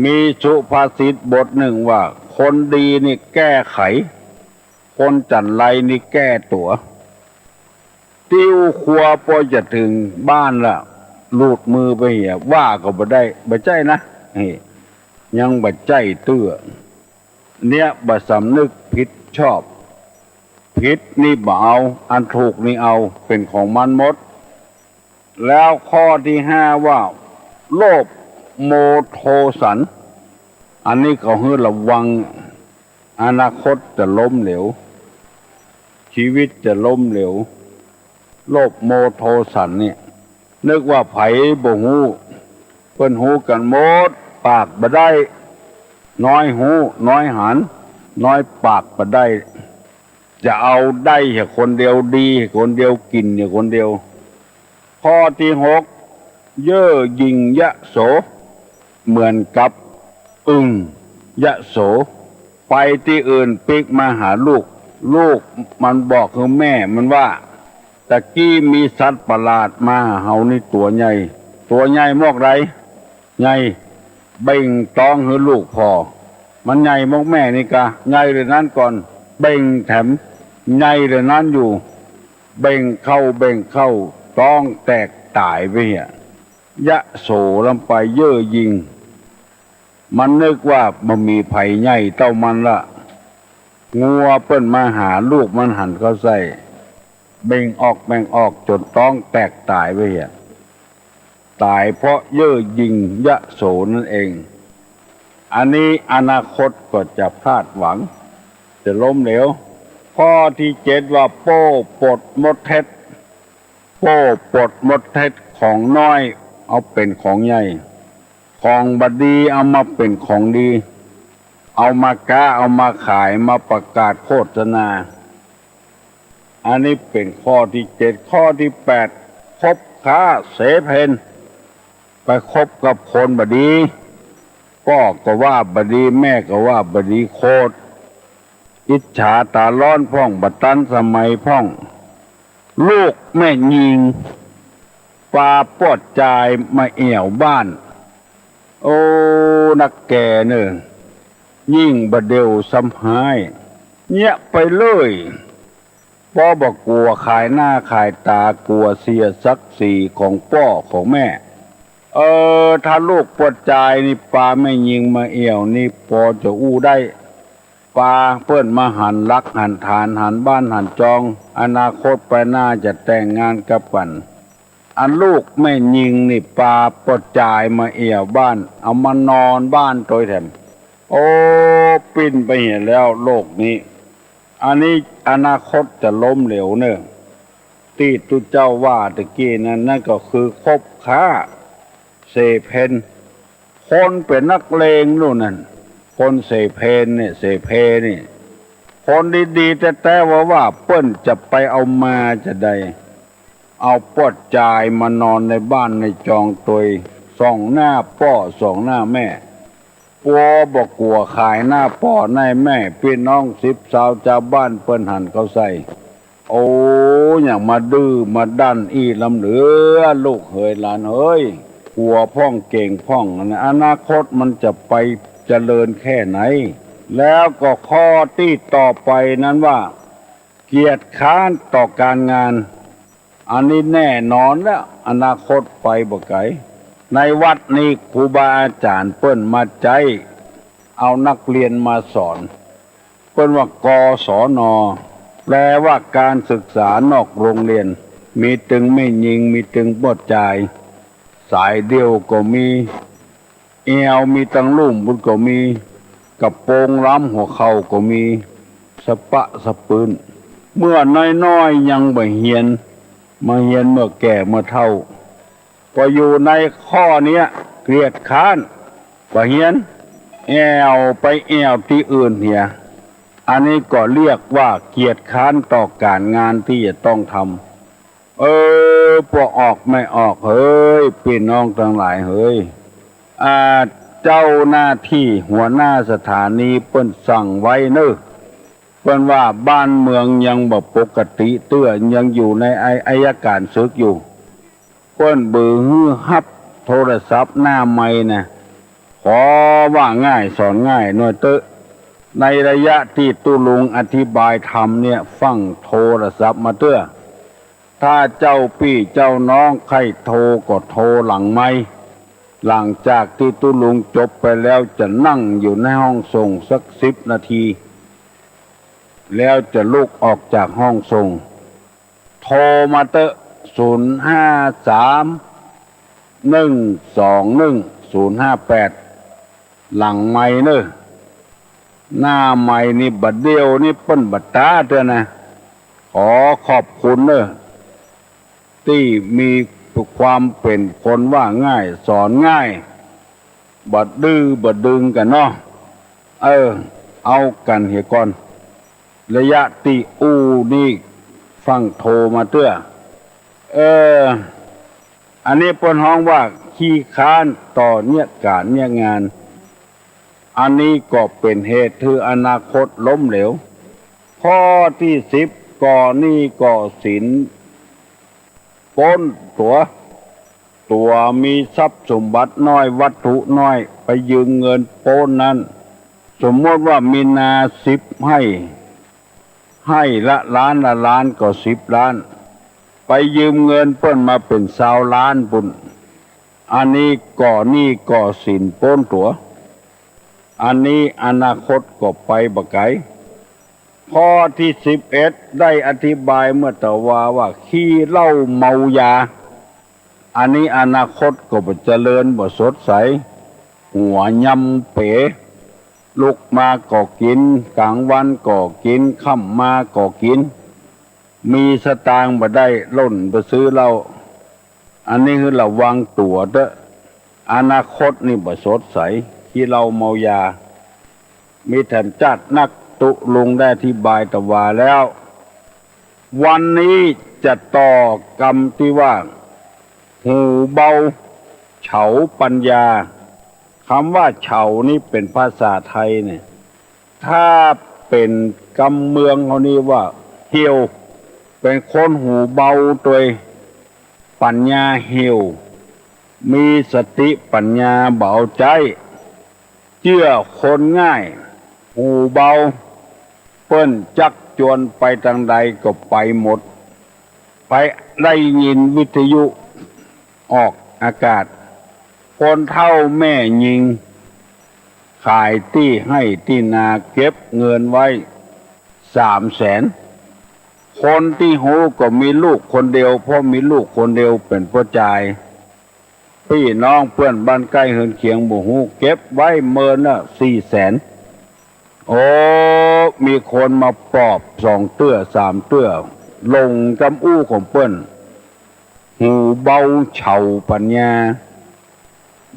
มีสุภาษิตบทนึ่งว่า คนดีนี่แก้ไข คนจั๋นไรนี่แก้ตั๋ว ติ้วครัวปอจะเถิงบ้านละ หลุดมือไปเหีย ว่าก็บ่ได้ บ่ใจ้นะ นี่ ยังบ่ใจ้เตื้อ เนี่ยบ่สำนึกผิดชอบ ผิดนี่บ่เอา อันถูกนี่เอา เป๋นของมันหมด แล้วข้อตี้ห้าว่า โลภโมโทสัน อันนี้ก็หื้อระวัง อนาคตจะล้มเหลว จีวิตจะล้มเหลว โลภโมโทสันเนี่ย นึกว่าใผบ่ฮู้ เปิ้นฮู้กั๋นหมด ปากบ่ได้ น้อยฮู้ น้อยหัน น้อยปากบ่ได้ จะเอาได้แค่คนเดียว ดีแค่คนเดียว กิ๋นแค่คนเดียว ข้อตี้หก เย่อหยิ่งยโส เหมือนกับอึ่งยโส ไปตี้อื่นปิ๊กมาหาลูก ลูกมันบอกหื้อแม่มันว่า ตะกี้มีสัตว์ประหลาดมาหาเฮานี่ตั๋วใหญ่ ตั๋วใหญ่มอกใด ใหญ่ เบ่งต๊องหื้อลูกผ่อ มันใหญ่มอกแม่นี่กา ใหญ่เหลือนั้นก่อน เบ่งแถม ใหญ่เหลือนั้นอยู่ เบ่งเข้า เบ่งเข้า ต๊องแตกต๋ายไปเหีย ยโสลำไปเย่อหยิ่ง มันนึกว่าบ่มีใผใหญ่เต้ามันละ งัวเปิ้นมาหาลูกมันหันเข้าใส่ เบ่งออก เบ่งออก จ๋นต๊องแตกต๋ายไปเหีย ต๋ายเพราะเย่อหยิ่งยโสนั่นเอง อันนี้อนาคตก็จะพลาดหวัง จะล้มเหลว ข้อตี้เจ็ดว่าโป้ปดมดเท็จ โป้ปดมดเท็จ ของน้อยเอาเป๋นของใหญ่ ของบ่ดีเอามาเป๋นของดี เอามาก๊า เอามาขาย มาประกาศโฆษณา อันนี้เป๋นข้อตี้เจ็ด ข้อตี้แปด คบค้าเสเพณ ไปคบกับคนบ่ดี ป้อก็ว่าบ่ดี แม่ก็ว่าบ่ดี โขด อิจฉาต๋าร้อนพ่อง บ่ตันสมัยพ่อง ลูกแม่ญิง ปาปอดจายมาแอ่วบ้าน โอ้ นักแก่เน่อ ยิ่งบ่าเดี่ยวซ้ำฮ้าย เยียะไปเลย ป้อบ่กั๋วขายหน้าขายต๋า กั๋วเสียศักดิ์ศรีของป้อของแม่ เออ ถ้าลูกป้อจายนี่ปาแม่ญิงมาแอ่วนี่ปอจะอู้ได้ ปาเปิ้นมาหันหลักหันฐาน หันบ้านหันจอง อนาคตไปหน้าจะแต่งงานกับกั๋น อันลูกแม่ญิงนี่ปาป้อจายมาแอ่วบ้าน เอามานอนบ้านตวยแถม โอ้ ปิ้นไปเหียแล้วโลกนี้ อันนี้อนาคตจะล้มเหลวเน่อ ตี้ตุ๊เจ้าว่าตะกี้นั้น นั่นก็คือคบค้าเสเพล คนเป๋นนักเลงนู่นนั่น คนเสเพลเนี่ย เสเพลนี่ คนดีๆ แต๊ๆ ว่าๆ เปิ้นจะไปเอามาจะใด เอาป้อจายมานอนในบ้านในจองตวย ส่องหน้าป้อส่องหน้าแม่ ปัวบ่กั๋วขายหน้าป้อหน้าแม่ ปี้น้องสิบซาวจาวบ้านเปิ้นหันเข้าใส่ โอ้ อย่างมาดื้อมาด้านอี้ลำเหลือ ลูกเหยหลานเหย กั๋วพ่องเก๋งพ่องนะ อนาคตมันจะไปเจริญแค่ไหน แล้วก็ข้อตี้ต่อไปนั้นว่า เกียจคร้านต่อก๋านงาน อันนี้แน่นอนแล้ว อนาคตไปบ่ไก๋ ในวัดนี้ครูบาอาจ๋ารย์เปิ้นมาใจ๊ เอานักเรียนมาสอน เปิ้นว่า กศน แปลว่าก๋านศึกษานอกโฮงเฮียน มีตึงแม่ญิง มีตึงป้อจาย สายเดี่ยวก็มี แอ่วมีตังลุ่มปุ้นก็มี กระโปรงล้ำหัวเข่าก็มี สะปะสะปื้น เมื่อน้อยๆ ยังบ่เฮียน มาเฮียนเมื่อแก่เมื่อเฒ่า ก็อยู่ในข้อเนี้ย เกียจคร้าน บ่เฮียน แอ่วไปแอ่วตี้อื่นเหีย อันนี้ก็เรียกว่าเกียจคร้านต่อก๋านงานตี้จะต้องทำ เออ ป้อออกแม่ออกเหย ปี้น้องตังหลายเหย อ่า เจ้าหน้าตี้หัวหน้าสถานีเปิ้นสั่งไว้เน่อ เปิ้นว่าบ้านเมืองยังบ่ปกติเตื้อ ยังอยู่ในอัย อัยก๋านศึกอยู่ เปิ้นบ่หื้อฮับโทรศัพท์หน้าไมค์นะ ขอว่าง่ายสอนง่ายหน่อยเต๊อะ ในระยะตี้ตุ๊ลุงอธิบายธรรมเนี่ย ฟั่งโทรศัพท์มาเตื้อ ถ้าเจ้าปี้เจ้าน้องใค่โทรก็โทรหลังไมค์ หลังจากตี้ตุ๊ลุงจบไปแล้วจะนั่งอยู่ในห้องส่งสักสิบนาที แล้วจะลุกออกจากห้องส่ง โทรมาเต๊อะ ศูนย์ห้าสาม หนึ่งสองหนึ่ง ศูนย์ห้าแปด หลังไมค์เน่อ หน้าไมค์นี่บ่าเดี่ยวนี้เปิ้นบ่ต๋าเตื้อนะ ขอขอบคุณเน่อ ตี้มีความเป๋นคนว่าง่ายสอนง่าย บ่ดื้อบ่ดึงกั๋นเนาะ เออ เอากั๋นเหียก่อน ระยะตี้อู้นี่ฟั่งโทรมาเตื้อ เออ อันนี้เปิ้นฮ้องว่าขี้คร้านต่อเยียะก๋านเยียะงาน อันนี้ก็เป๋นเหตุหื้ออนาคตล้มเหลว ข้อตี้สิบ ก่อหนี้ก่อสินป๊นตั๋ว ตั๋วมีทรัพย์สมบัติน้อย วัตถุน้อย ไปยืมเงินป๊นนั้น สมมติว่ามีนาสิบไฮ่ ไฮ่ละล้านละล้านก็สิบล้าน ไปยืมเงินเปิ้นมาเป๋นซาวล้านปุ้น อันนี้ก่อหนี้ก่อสินป๊นตั๋ว อันนี้อนาคตก็ไปบ่ไก๋ ข้อตี้สิบเอ็ด ได้อธิบายเมื่อตะวาว่าขี้เหล้าเมายา อันนี้อนาคตก็บ่เจริญบ่สดใส หัวยำเป๋ ลุกมาก็กิ๋น ก๋างวันก็กิ๋น ค่ำมาก็กิ๋น มีสตางค์บ่ได้ล่นไปซื้อเหล้า อันนี้หื้อระวังตั๋วเต๊อะ อนาคตนี่บ่สดใส ขี้เหล้าเมายา มีแถมจ๊าดนัก ตุ๊ลุงได้อธิบายตะวาแล้ว วันนี้จะต่อกำตี้ว่า หูเบาเฉาปัญญา กำว่าเฉานี่เป๋นภาษาไทยเนี่ย ถ้าเป๋นกำเมืองเฮานี่ว่าเหี่ยว เป๋นคนหูเบาตวย ปัญญาเหี่ยว มีสติปัญญาบ่เอาใจ๊ เจื้อคนง่าย หูเบา เปิ้นจักจวนไปตางใดก็ไปหมด ไปได้ยินวิทยุออกอากาศ คนเฒ่าแม่ญิง ขายตี้ไฮ่ตี้นา เก็บเงินไว้สามแสน คนตี้ฮู้ก็มีลูกคนเดียว เพราะมีลูกคนเดียวเป๋นป้อจาย ปี้น้องเปื้อนบ้านใก้เฮือนเคียงบ่ฮู้ เก็บไว้เมินละสี่แสน โอ้ มีคนมาปอบสองเตื้อสามเตื้อ หลงกำอู้ของเปิ้น หูเบาเฉาปัญญา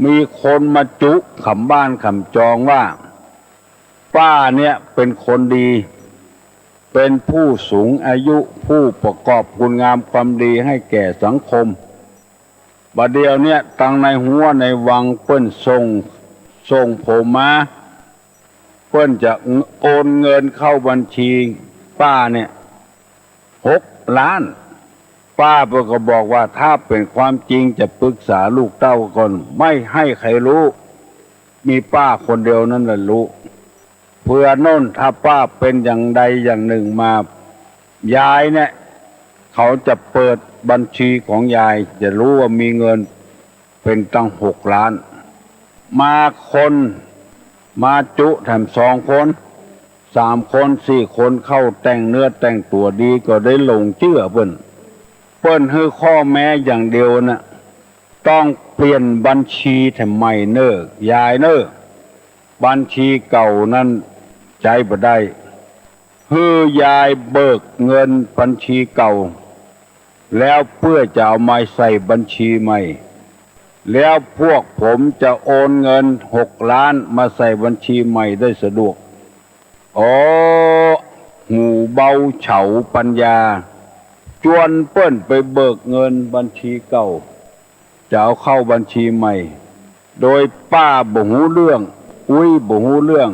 มีคนมาจุ๋ขำบ้านขำจองว่า ป้าเนี่ยเป๋นคนดี เป๋นผู้สูงอายุ ผู้ประกอบคุณงามความดีให้แก่สังคม บ่าเดี่ยวเนี่ยตังในฮั้วในวังเปิ้นส่ง ส่งผมมา เปิ้นจะโอนเงินเข้าบัญชีป้าเนี่ยหกล้าน ป้าเปิ้นก็บอกว่าถ้าเป๋นความจริงจะปรึกษาลูกเต้าก่อน ไม่ให้ใครฮู้ มีป้าคนเดียวนั้นแหละฮู้ เผื่อโน่นถ้าป้าเป๋นอย่างใดอย่างนึ่งมา ยายเนี่ย เขาจะเปิดบัญชีของยาย จะฮู้ว่ามีเงินเป๋นตังหกล้าน มาคน มาจุแถมสองคน สามคน สี่คน เข้าแต่งเนื้อแต่งตั๋วดีก็ได้หลงเจื้อเปิ้น เปิ้นหื้อข้อแม้อย่างเดียวน่ะ ต้องเปลี่ยนบัญชีแถมใหม่เน่อยายเน่อ บัญชีเก่านั้นใจ๊บ่ได้ หื้อยายเบิกเงินบัญชีเก่า แล้วเปื้อจะเอามาใส่บัญชีใหม่ แล้วพวกผมจะโอนเงินหกล้านมาใส่บัญชีใหม่ได้สะดวก โอ้ หูเบาเฉาปัญญา จวนเปิ้นไปเบิกเงินบัญชีเก่า จะเอาเข้าบัญชีใหม่ โดยป้าบ่ฮู้เรื่อง อุ๊ยบ่ฮู้เรื่อง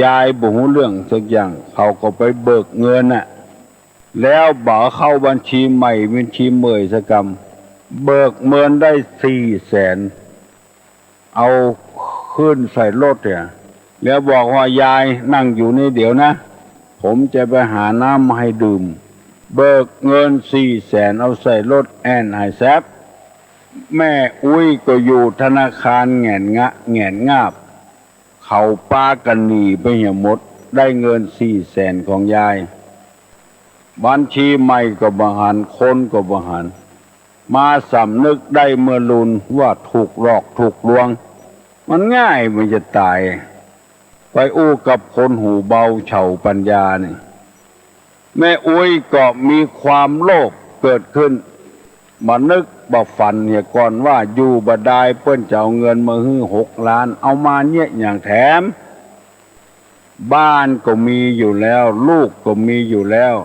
ยายบ่ฮู้เรื่องสักอย่าง เขาก็ไปเบิกเงินน่ะ แล้วบ่เข้าบัญชีใหม่ บัญชีเมื่อยสักกำ เบิกเมินได้สี่แสน เอาขึ้นใส่รถเนี่ย แล้วบอกว่า ยายนั่งอยู่นี่เดี๋ยวนะ ผมจะไปหาน้ำมาให้ดื่ม เบิกเงินสี่แสน เอาใส่รถแอ่นหายแซบ แม่อุ๊ยก็อยู่ธนาคารแหงนงะ แหงนงาบ เขาปากั๋นหนีไปเหียหมด ได้เงินสี่แสนของยาย บัญชีใหม่ก็บ่หัน คนก็บ่หัน มาสำนึกได้เมื่อลุนว่าถูกหลอกถูกลวง มันง่ายมันจะต๋าย ไปอู้กับคนหูเบาเฉาปัญญานี่ แม่อุ๊ยก็มีความโลภเกิดขึ้น บ่นึกบ่ฝันเหียก่อนว่าอยู่บ่ดายเปิ้นจะเอาเงินมาหื้อหกล้าน เอามาเยียะหยังแถม บ้านก็มีอยู่แล้ว ลูกก็มีอยู่แล้ว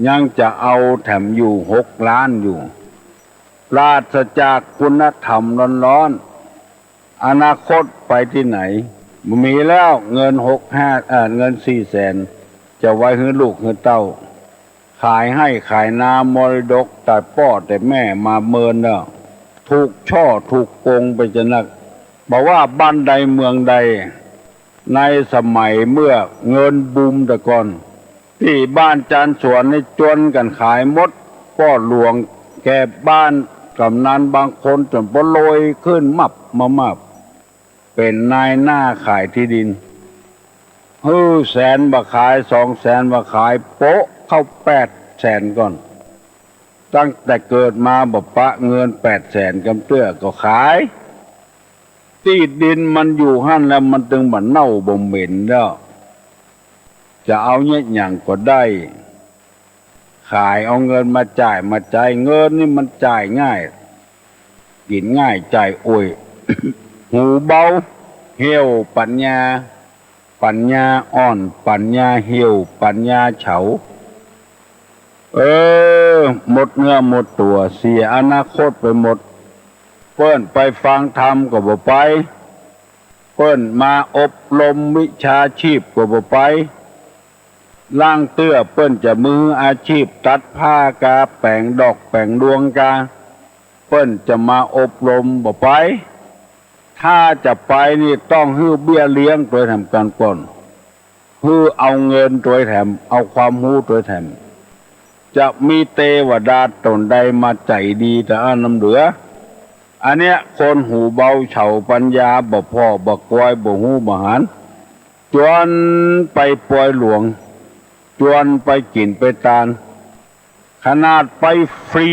ยังจะเอาแถมอยู่หกล้านอยู่ ปราศจากคุณธรรมล้วนๆ อนาคตไปตี้ไหน บ่มีแล้ว เงินหกห้า เอ่อ เงินสี่แสน จะไว้หื้อลูกหื้อเต้า ขายไฮ่ขายนามรดกแต่ป้อแต่แม่มาเมินแล้ว ถูกฉ้อถูกโกงไปจะนัก บ่ว่าบ้านใดเมืองใด ในสมัยเมื่อเงินบูมแต่ก่อน ตี้บ้านจานสวนนี่จวนกั๋นขายหมด ป้อหลวงแก่บ้าน กำนันบางคนจ๋นปะโลยขึ้นมับมามับ เป๋นนายหน้าขายตี้ดิน หื้อแสนบ่ขาย สองแสนบ่ขาย โป๊ะเข้าแปดแสนก่อน ตั้งแต่เกิดมาบ่ปะเงินแปดแสนกำเตื้อ ก็ขาย ตี้ดินมันอยู่หั้นแล้ว มันตึงบ่เน่าบ่เหม็นแล้ว จะเอาเยียะหยังก็ได้ ขายเอาเงินมาจ่ายมาใจ๊ เงินนี่มันจ่ายง่าย กิ๋นง่ายจ่ายอ่วย หูเบาเหี่ยวปัญญา ปัญญาอ่อน ปัญญาเหี่ยว ปัญญาเฉา เออ หมดเนื้อหมดตั๋ว เสียอนาคตไปหมด เปิ้นไปฟังธรรมก็บ่ไป เปิ้นมาอบรมวิชาชีพก็บ่ไป ลางเตื้อเปิ้นจะมาหื้ออาชีพตัดผ้ากา แป๋งดอกแป๋งดวงกา เปิ้นจะมาอบรมบ่ไป ถ้าจะไปนี่ต้องหื้อเบี้ยเลี้ยงตวยแถมกั๋นก่อน หื้อเอาเงินตวยแถม เอาความฮู้ตวยแถม จะมีเตวดาต๋นใดมาใจ๋ดีตะอ้านน้ำเหลือ อันเนี้ยคนหูเบาเฉาปัญญา บ่พ่อบ่กอย บ่ฮู้บ่หัน จวนไปปอยหลวง จวนไปกิ๋นไปตาน ขนาดไปฟรี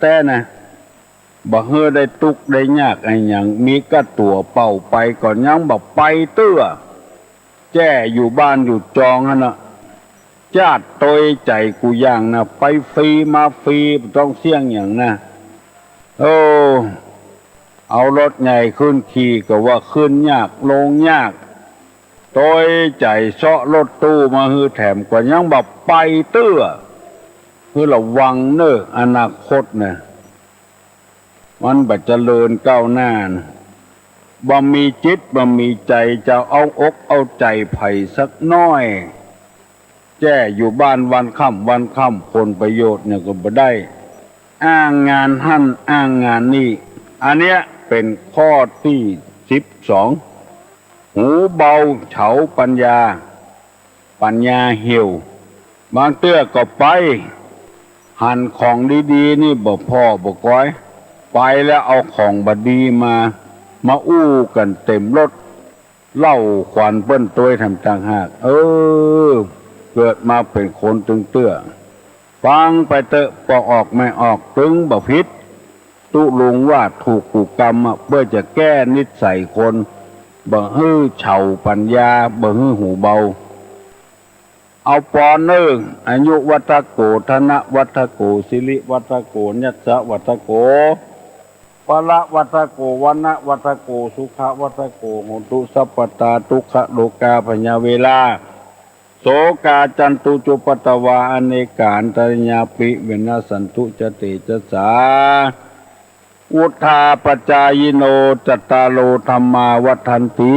แต๊ๆ นะ บ่หื้อได้ตุ๊กข์ได้ยากอะหยัง มีก้าตั๋วเป่าไปก็ยังบ่ไปเตื้อ แจ้อยู่บ้านอยู่จองหั้นน่ะ จ๊าดตวยใจ๋กูอย่างนะ ไปฟรีมาฟรี บ่ต้องเสี้ยงหยังนะ โอ้ เอารถใหญ่ขึ้นขี่ก็ว่าขึ้นยากลงยาก ตวยใจ๋เซาะรถตู้มาหื้อแถมก็ยังบ่ไปเตื้อ หื้อระวังเน่อ อนาคตนะ มันบ่เจริญก้าวหน้านะ บ่มีจิตบ่มีใจ๋จะเอาอกเอาใจ๋ใผสักน้อย แจ้อยู่บ้านวันค่ำวันค่ำ ผลประโยชน์เนี่ยก็บ่ได้ อ้างงานหั้นอ้างงานนี่ อันเนี้ยเป๋นข้อตี้สิบสอง หูเบาเฉาปัญญา ปัญญาเหี่ยว บางเตื้อก็ไป หันของดีๆ นี่บ่พ่อบ่กอย ไปแล้วเอาของบ่ดีมา มาอู้กั๋นเต๋มรถ เล่าขวัญเปิ้นตวยแถมต่างหาก เออ เกิดมาเป๋นคนตึงเตื้อ ฟังไปเต๊อะ ปอออกไม่ออกตึงบ่ผิด ตุ๊ลุงว่าถูกกุกรรมอะ เปื้อจะแก้นิสัยคน บ่หื้อเฉาปัญญา บ่หื้อหูเบา เอาปอนเน่อ อายุวัฑโข ธนวัฑโข สิริวัฑโข ยัสสะวัฑโข พละวัฑโข วรรณวัฑโข สุขวัฑโข โหตุสัพพตา ทุกขโรกาพยาเวรา โสกาจันตุจุปปตวา อเนกาอันตรายาปิ วินาสสันตุ จะเตจะสา อุทธาปจายิโน จัตตาโร ธัมมา วัฑฒันติ